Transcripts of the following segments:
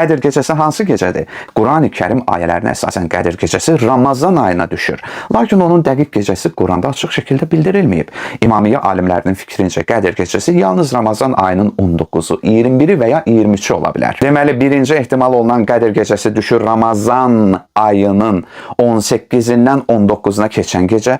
Qədir gecəsi hansı gecədir? Qurani Kərim ayələrinə əsasən Qədir gecəsi Ramazan ayına düşür. Lakin onun dəqiq gecəsi Quranda açıq şəkildə bildirilməyib. İmamiyyə alimlərinin fikrincə Qədir gecəsi yalnız Ramazan ayının 19-u, 21-i və ya 23-ü ola bilər. Deməli, birinci ehtimal olunan Qədir gecəsi düşür Ramazan ayının 18-dən 19-una keçən gecə,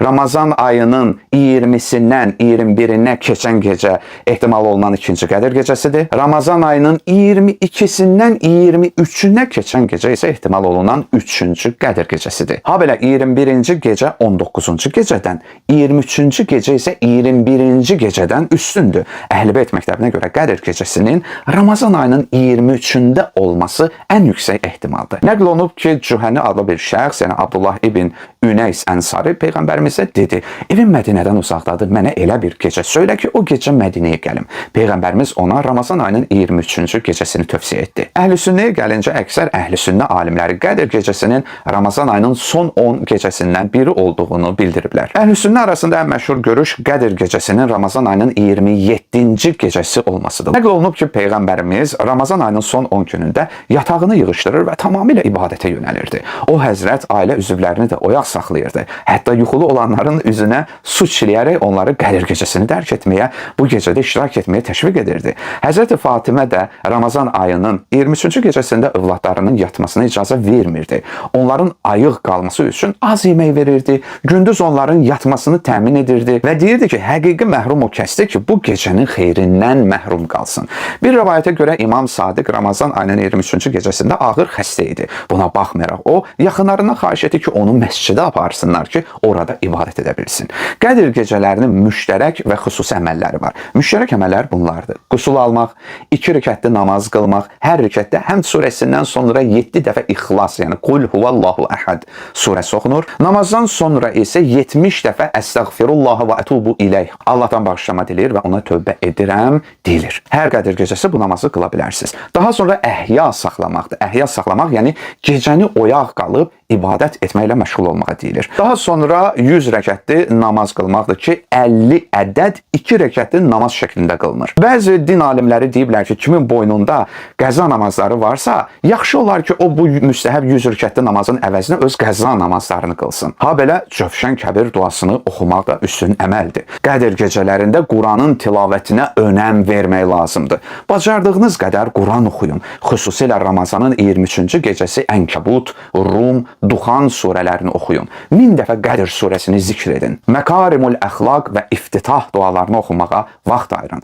Ramazan ayının 20-sindən 21-inə keçən gecə ehtimal olunan ikinci Qədir gecəsidir. Ramazan ayının 22-sindən 23-ünə keçən gecə isə ehtimal olunan üçüncü Qədir gecəsidir. Habelə 21-ci gecə 19-cu gecədən, 23-cü gecə isə 21-ci gecədən üstündür. Əhl-i Beyt məktəbinə görə Qədir gecəsinin Ramazan ayının 23-ündə olması ən yüksək ehtimaldır. Nəql olunub ki, Cühəni adlı bir şəxs, yəni Abdullah ibn Üneys Ənsari peyğəmbərimizə dedi: "Evim Mədinədən uzaqdadır. Mənə elə bir gecə söylə ki, o gecə Mədinəyə gəlim." Peyğəmbərimiz ona Ramazan ayının 23-cü gecəsini tövsiyə etdi. Əhl-i Sünnəyə gəlincə əksər Əhl-i Sünnə alimləri Qədir gecəsinin Ramazan ayının son 10 gecəsindən biri olduğunu bildiriblər. Əhl-i Sünnə arasında ən məşhur görüş Qədir gecəsinin Ramazan ayının 27-ci gecəsi olmasıdır. Nəql olunub ki, peyğəmbərimiz Ramazan ayının son 10 günündə yatağını yığışdırır və tamamilə ibadətə yönəlirdi. O həzrət ailə üzvlərini də oyaq saxlayırdı. Hətta yuxulu olanların üzünə su çiləyərək onları Qədir gecəsini dərk etməyə, bu gecədə iştirak etməyə təşviq edirdi. Həzrəti Fatimə də Ramazan ayının 23-cü gecəsində övladlarının yatmasına icazə vermirdi. Onların ayıq qalması üçün az yemək verirdi, gündüz onların yatmasını təmin edirdi və deyirdi ki, həqiqi məhrum o kəsdir ki, bu gecənin xeyrindən məhrum qalsın. Bir rəvayətə görə İmam Sadiq Ramazan ayının 23-cü gecəsində ağır xəstə idi. Buna baxmayaraq o, yaxınlarından xahiş etdi ki, onu məscidə aparsınlar ki, orada ibadət edə bilsin. Qədir gecələrinin müştərək və xüsusi əməlləri var. Müştərək əməllər bunlardır: Qüsul almaq, 2 rükətli namaz qılmaq, hər rükətdə Həmd surəsindən sonra 7 dəfə İxlas, yəni Qul huvallahu əhəd surəsi oxunur. Namazdan sonra isə 70 dəfə Əstəğfirullah və ətubu ileyh. Allahdan bağışlama diləyir və ona tövbə edirəm deyilir. Hər Qədir gecəsi bu namazı qıla bilərsiniz. Daha sonra əhya saxlamaqdır. Əhya saxlamaq, yəni gecəni oyaq qalıb ibadət etməklə məşğul olmağa deyilir. Daha sonra 100 rəkətli namaz qılmaqdır ki, 50 ədəd 2 rəkətli namaz şəklində qılınır. Bəzi din alimləri deyiblər ki, kimin boynunda qəza namazları varsa, yaxşı olar ki, o bu müstəhəb 100 rükətli namazın əvəzinə öz qəza namazlarını qılsın. Habelə Cövşən Kəbir duasını oxumaq da üstün əməldir. Qədir gecələrində Quranın tilavətinə önəm vermək lazımdır. Bacardığınız qədər Quran oxuyun. Xüsusilə Ramazanın 23-cü gecəsi Ənkəbut, Rum, Duxan surələrini oxuyun. 1000 dəfə Qədir surəsini zikr edin. Məkarimül əxlaq və iftitah dualarını oxumağa vaxt ayırın.